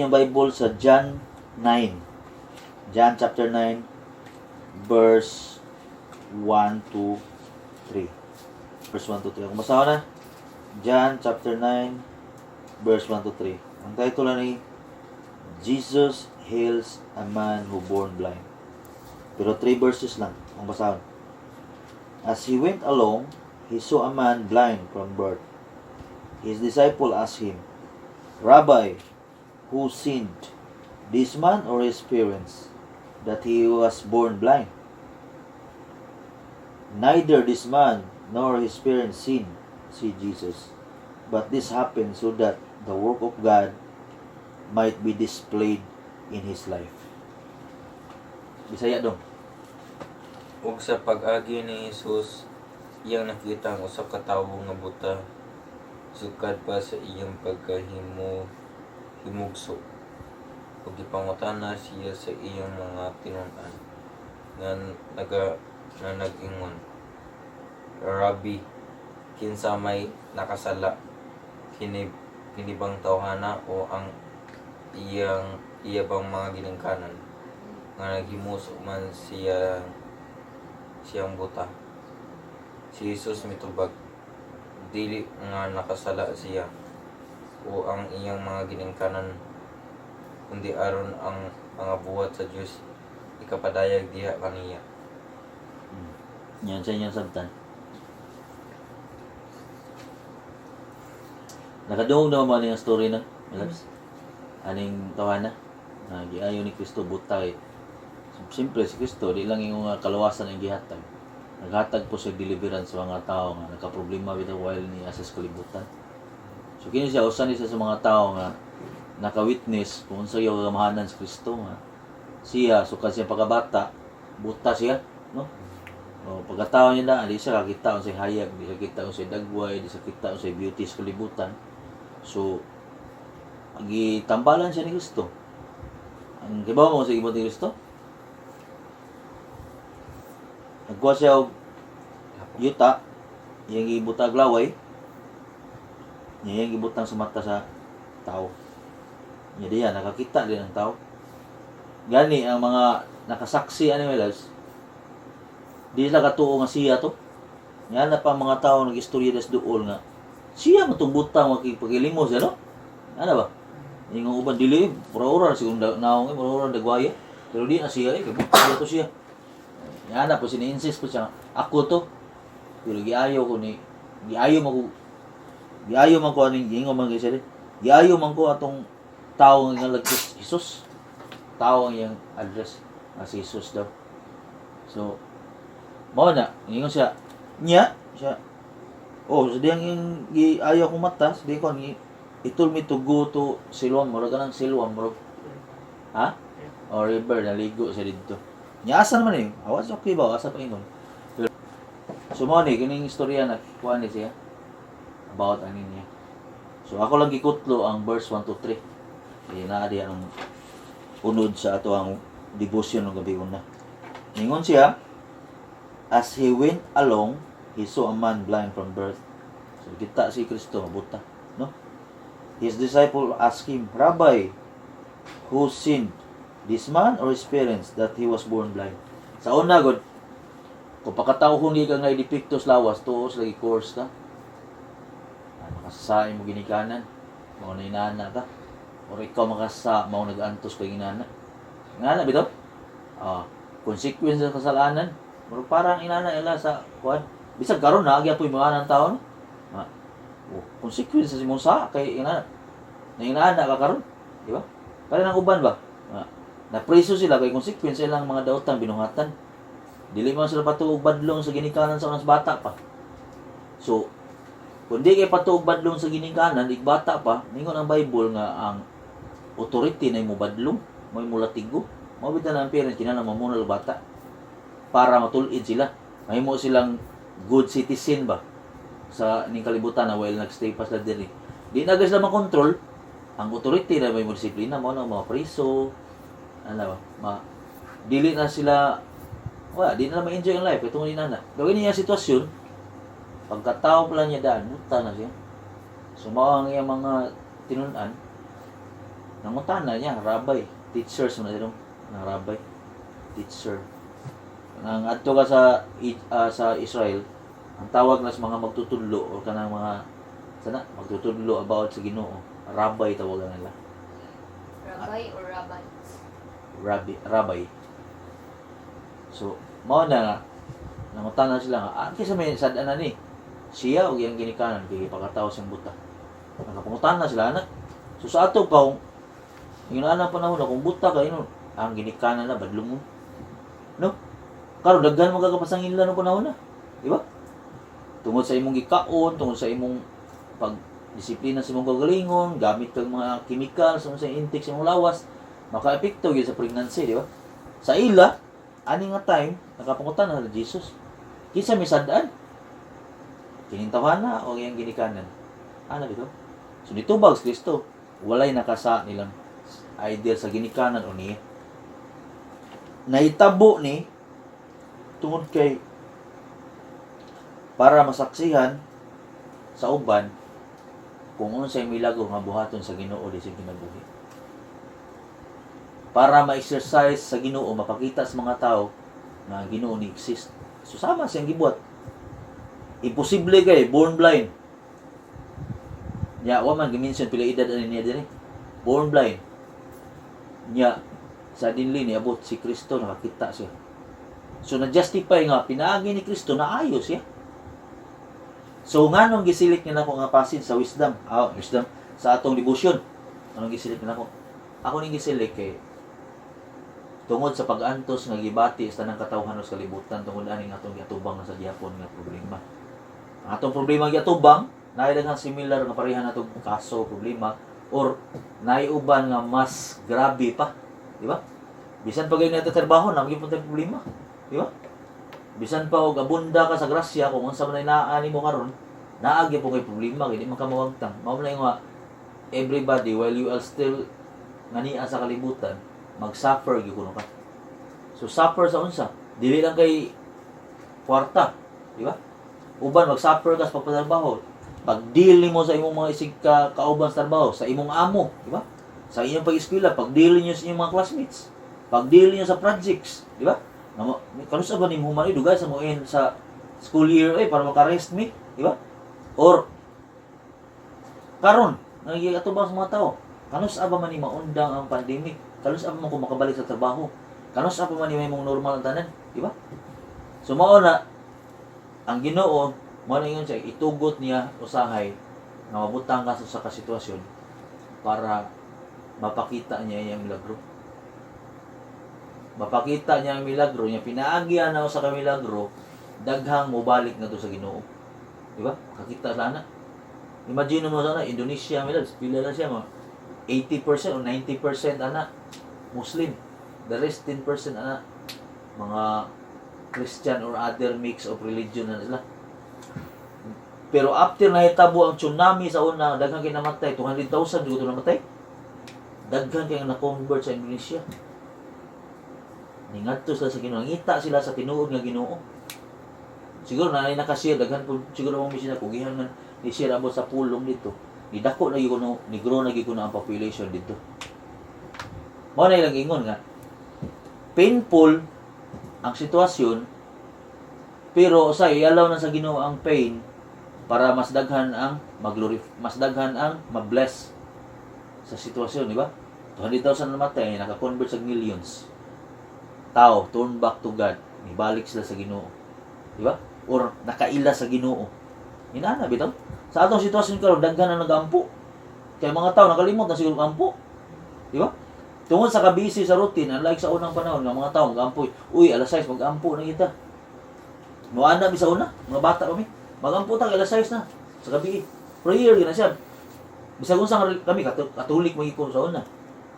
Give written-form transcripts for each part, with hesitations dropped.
inyong Bible sa John 9. John chapter 9 verse 1 to 3. Verse 1 to 3. Kung basahan na, John chapter 9 verse 1 to 3. Ang title ni "Jesus Heals a Man Who Born Blind." Pero three verses lang ang basahon. As he went along, he saw a man blind from birth. His disciple asked him, "Rabbi, who sinned, this man or his parents, that he was born blind?" "Neither this man nor his parents sinned," said Jesus, "but this happened so that the work of God might be displayed in his life." Bisaya dong. Ug sa pag-agi ni Jesus, iyang nakita ang usa ka tawo nga buta sukad pa sa iyang pagkahimo himugso. Ug gipangutana siya sa iyang mga tinun-an nga nag-ingon, "Rabbi, kinsa may nakasala, kini bang tawhana o ang iyang iya bang mga ginikanan, nga naghimuso man siya siyang buta?" Si Jesus mitubag, "Dili nga nakasala siya o ang iyang mga ginikanan, kundi aron ang mga buhat sa Dios ikapadayag diha kaniya." Yan sa inyong sabtan. Nakadungog na mo ang story na, Malabs? Aning tawhana na giayo ni Kristo butay. Siyempre si Kristo di lang yung nga kaluwasan ang gihatag. Naghatag po siya deliverance sa mga tao nga nakaproblema bitaw while ni asa sa kalibutan. So kini siya usa ni siya sa mga tao nga naka-witness kung unsa yung kagamahanan sa Kristo nga siya sukad siya pagkabata buta siya, no? O, pagkatao niya na, di siya kakita unsay hayag, di siya kita unsay dagway, di siya kita unsay beauty sa kalibutan. So, gitambalan siya ni Kristo. Ang kibaw mo sa gibuhat ni Kristo? Nagkuha siya og yuta, iyang gibutag laway, iyang gibutang sa mata sa tao. Nya diya, nakakita din ang tao. Gani, ang mga nakasaksi ani, my loves, di sila katuo nga siya to. Nga na pa ang mga tao nag-istorya des duol nga siya man tong butang makipaghilimos, ano? Ano ba? Yung uban dili, mura-ura siguro naong eh, mura-ura dagwaya. Pero di na siya eh, kay butang to siya. Nga na po sini-insist po siya, "Ako to." Pero giayo ko ni giayo man ko aning giingon man kay siya. Giayo man ko atong tao nga ngalag Jesus. Tao ang iyang address nga si Jesus daw. So, mao na, ingon siya, nya, siya, oh, sa diyang yung giayo akong mata, sa diyang ko, he told me to go to Siloam, murag ka ng Siloam, murag, ha? O river, naligo siya dito. Nya asa naman eh, awas okay ba, asa pa ingon. Pero, so mao ni, kining istorya na, kuha ni siya, about ani niya. So ako lang gikutlo ang verse 1 to 3. Kaya naa diya ang unod sa ato ang devotion ng gabi una. Ningon siya, as he went along, he saw a man blind from birth. So kita si Kristo, buta, no? His disciple asked him, "Rabbi, who sinned, this man or his parents, that he was born blind?" Sa una, God, kung pakatawhon ka nga depekto sa lawas, tuos lagi course ka. Ah, makasasain mo ginikanan, mao na inana ka. Or ikaw makasa, mao nag-antos kay inana. Nga na, bitaw? Ah, consequence sa kasalanan. Pero parang inana ila sa kuan. Bisag karon na gyapon mga anang tao, no? Ah, oh, consequence sa imong sa kay inana. Na inana ka karon, di ba? Kaya nang uban ba? Ah, napreso sila kay consequence sa ilang mga dautan binuhatan. Dili man sila patuog badlong sa ginikanan sa unang bata pa. So, kung di kay patuog badlong sa ginikanan, ig bata pa, ningon ang Bible nga ang authority na imo badlong, mo imo latigo. Mao bitaw na ang parents kinahanglan mamunal bata para matul-id sila. Mahimo silang good citizen ba sa ning kalibutan na while nagstay pa sila diri. Di na guys sila makontrol ang authority na may mo disiplina mo na mga priso, ano ba, ma dili na sila, wala, di na ma-enjoy ang life itong di na na. Gawin niya sitwasyon, pagkatao pala niya daan, buta na siya. So mao ang iyang mga tinun-an. Nangutana niya, rabbi, teachers man sila ng rabbi, teacher. Ang adto ka sa Israel, ang tawag na sa mga magtutudlo o kanang mga sana magtutudlo about sa Ginoo, rabbi tawagan nila. Rabbi or rabbis? Rabbi, rabbi. So, mao na nga nangutana sila nga, ah, kinsa may sad-an na ni? Siya o iyang ginikanan kay gipakatawo siyang buta. Nakapangutana sila ana. So sa ato pa kung yung ang panahon na kung buta ka ino, ang ginikanan na badlong mo. No? Karon daghan mo kakapasanginlan no panahon na. Di ba? Tungod sa imong gikaon, tungod sa imong pag disiplina sa imong kagalingon, gamit kag mga chemical sa intake sa imong lawas, makaepekto gyud sa pregnancy, di ba? Sa ila, ani nga time, nakapangutan na Jesus. Kinsa may sad-an? Kining tawhana o iyang ginikanan? Ana bitaw? So nitubag si Kristo, walay nakasa nilang either sa ginikanan o niya. Nahitabo ni tungod kay para masaksihan sa uban kung unsay milagro nga buhaton sa Ginoo di sa kinabuhi. Para ma-exercise sa Ginoo, mapakita sa mga tao nga ang Ginoo ni exist. So sama siyang gibuhat. Imposible kay born blind. Nya wa man gimension pila edad ani niya diri. Born blind. Nya suddenly niabot si Kristo, nakakita siya. So na-justify nga pinaagi ni Kristo na ayo siya. So nganong gisilik niya nako nga passage sa wisdom? Ah, wisdom sa atong devotion. Anong gisilik niya nako? Ako ning gisilik kay tungod sa pag-antos nga gibati sa tanang katawhan sa kalibutan tungod ani nga atong giatubang na sa gihapon nga problema. Ang atong problema giatubang, naay daghang similar nga pareha natong kaso, problema or naay uban nga mas grabe pa, di ba? Bisan pa gayud nato trabaho, naa gyud tay problema, di ba? Bisan pa og abunda ka sa grasya kung unsa man ay naa nimo karon, naa gyud po kay problema kay di man ka mawagtang. Mao man nga everybody, while you are still ngania sa kalibutan, mag-suffer gyud kuno ka. So suffer sa unsa? Dili lang kay kwarta, di ba? Uban mag-suffer ka sa pagpatrabaho. Pag-deal nimo sa imong mga isig ka kauban sa trabaho, sa imong amo, di ba? Sa inyong pag-eskwela, pag-deal niyo sa inyong mga classmates, pag-deal niyo sa projects, di ba? Namo, kanus-a ba nimo human dugay sa mo in sa school year eh para maka-rest mi, di ba? Or karon nagiatubang sa mga tao, kanus-a ba man ni maundang ang pandemic? Kanus-a ba man ko makabalik sa trabaho? Kanus-a pa man ni mong normal ang tanan, di ba? So mao na ang Ginoo, mao na ingon siya, itugot niya usahay nga mabutang ka sa usa ka sitwasyon para mapakita niya iyang milagro. Mapakita niya ang milagro niya, pinaagyan na usa ka milagro, daghang mobalik ngadto sa Ginoo. Di ba? Kakita sa ana. Imagine mo sana Indonesia, milabs, pila na siya, mga 80% o 90% ana Muslim. The rest 10% ana mga Christian or other mix of religion na sila. Pero after nahitabo ang tsunami sa una, daghan kay namatay, 200,000 jud to namatay. Daghan kay na-convert sa Indonesia. Ningadto sila sa Ginoo, ngita sila sa tinuod nga Ginoo. Siguro na nakashare daghan po siguro mo mission na kugihan man ni share abot sa pulong dito. Ni dako na gyud kuno, ni grow na gyud kuno ang population dito. Mao na ilang ingon nga painful ang sitwasyon, pero usay i-allow na sa Ginoo ang pain para mas daghan ang maglorif mas daghan ang mabless sa sitwasyon, di ba? 200,000 namatay, naka-convert sa millions. Tao, turn back to God, nibalik sila sa Ginoo. Di ba? Or nakaila sa Ginoo. Inana bitaw. Sa atong sitwasyon karon daghan na nagampo. Kay mga tao nakalimot na siguro ampo. Di ba? Tungod sa kabisi sa routine, unlike sa unang panahon nga mga tao magampo, uy, alas 6 magampo na kita. Moana mi sa una, mga bata pa mi. Magampo ta alas 6 na sa gabi. Prayer gyud na siya. Bisag unsa nga kami Katolik man ko sa una.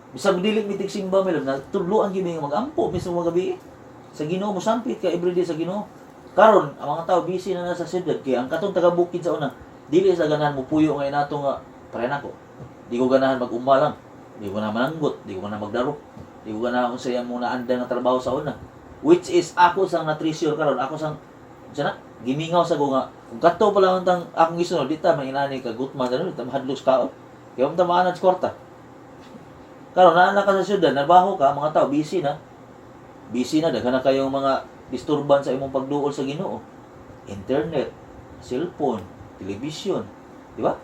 Bisag dili mi tigsimba mi lang natudloan gyud mi nga magampo mismo mga gabi. Sa Ginoo mo sampit ka everyday sa Ginoo. Karon ang mga tao busy na na sa syudad kay ang katong taga bukid sa una dili sa ganahan mo puyo ngay nato nga pare nako. Di ko ganahan mag-uma lang. Di ko ganahan mananggot, di ko ganahan magdaro. Di ko ganahan kung sa iyang muna andan nga trabaho sa una. Which is ako sang na-treasure karon, ako sang unsa na gimingaw sa ko nga kung kadto pa lang tang akong gisunod, di ta mainani ka gutman, di ta mahadlok sa kaon. Kay ta maanad sa kwarta. Karon naa na ka sa syudad, nabaho ka, mga tao busy na. Busy na, daghan na kayong mga disturbance sa imong pagduol sa Ginoo. Internet, cellphone, television, di ba?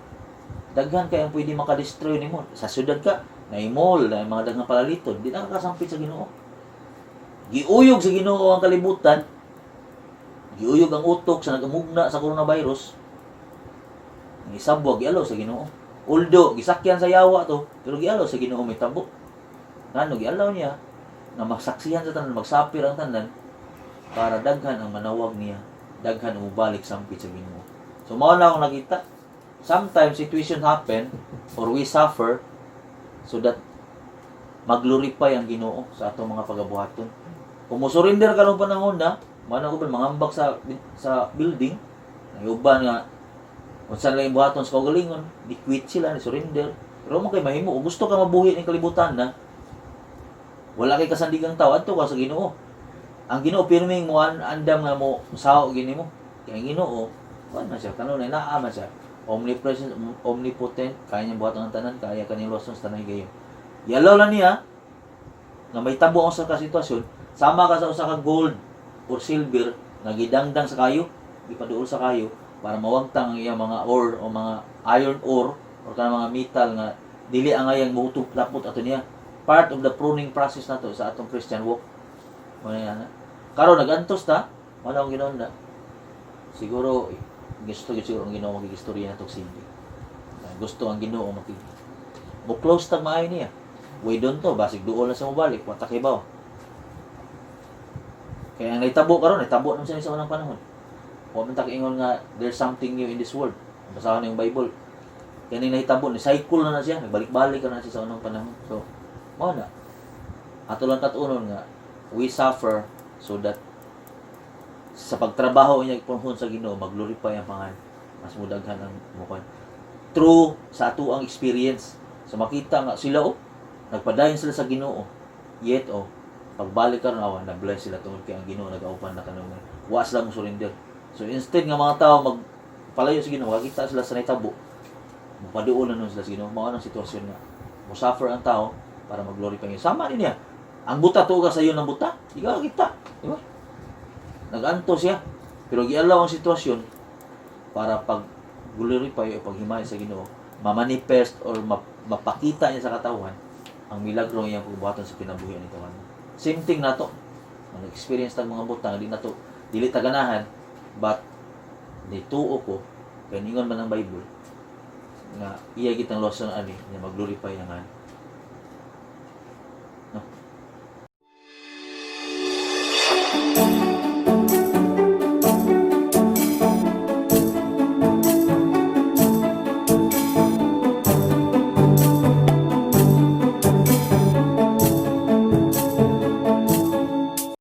Daghan kayong pwede makadestroy nimo. Sa syudad ka, na mall, na mga daghang palaliton, di na ka kasampit sa Ginoo. Giuyog sa Ginoo ang kalibutan. Giuyog ang utok sa nagamugna sa coronavirus. Ang isabwa gialaw sa Ginoo. Although gisakyan sa yawa to, pero gialaw sa Ginoo may tabo. Ngano gialaw niya nga masaksihan sa tanan, magsapir ang tanan para daghan ang manawag niya, daghan ang mubalik sampit sa Ginoo. So mao na akong nakita. Sometimes situation happen or we suffer so that maglorify ang Ginoo sa atong mga pagabuhaton. Kung mo surrender ka nung panahon na, mana ko ba mangambak sa building, ang uban nga unsa lang yung buhaton sa kaugalingon, di quit sila, ni surrender. Pero mo kay mahimo, kung gusto ka mabuhi ng kalibutan na, wala kay kasandigang tao, adto ka sa Ginoo. Ang Ginoo pirming mo andam nga mo sao gini mo. Kay ang Ginoo, kuan man siya, kanunay naa man siya. Omnipresent, omnipotent, kaya niyang buhaton ang tanan, kaya kaniyang luwason sa tanang higayon. Yalaw lang niya nga may tabo ang usa ka sitwasyon, sama ka sa usa ka gold or silver nga gidangdang sa kayo, gipaduol sa kayo para mawagtang ang iyang mga ore o mga iron ore or kanang mga metal nga dili angayang muutop lapot ato niya. Part of the pruning process nato sa atong Christian walk. Mo na yan. Karon nagantos ta, wala akong Ginoo na. Siguro gusto gyud siguro ang Ginoo magigistorya natong simbi. Gusto ang Ginoo makig mo close tag maayo niya. Way don to, basig duol na sa mobalik, wa ta kibaw. Kaya ang nahitabo karon, nahitabo naman siya sa unang panahon. Wa man ta kaingon nga there's something new in this world. Basahan yung Bible. Kaya ning nahitabo, ni cycle na na siya, nagbalik-balik na siya sa unang panahon. So, mao na. Ato lang katunon nga we suffer so that sa pagtrabaho niya ipunhon sa Ginoo, maglorify ang pangan, mas mudaghan ang mukon true sa ato ang experience. So makita nga sila, oh, nagpadayon sila sa Ginoo, yet oh, pagbalik karon, awa na bless sila tungod kay ang Ginoo nag-aupan na kanunay, wa sila mo surrender. So instead nga mga tao mag palayo sa Ginoo, makita sila sa nahitabo, mupaduol na nun sila sa Ginoo. Mao nang sitwasyon nga mo suffer ang tao para mag-glorify niya. Sama din niya ang buta, tuga sa iyo ng buta, di ka kita, di ba? Nag-anto siya, pero gialaw ang sitwasyon para pag glorify o paghimay sa Ginoo, ma-manifest or mapakita niya sa katawhan ang milagro iyang pagbuhaton sa kinabuhi ni tawan. Same thing nato. Ang experience tag mga butang di nato dili ta ganahan, but nituo ko kay ningon man ang Bible nga iya gitang luwason ani nga mag-glorify ang.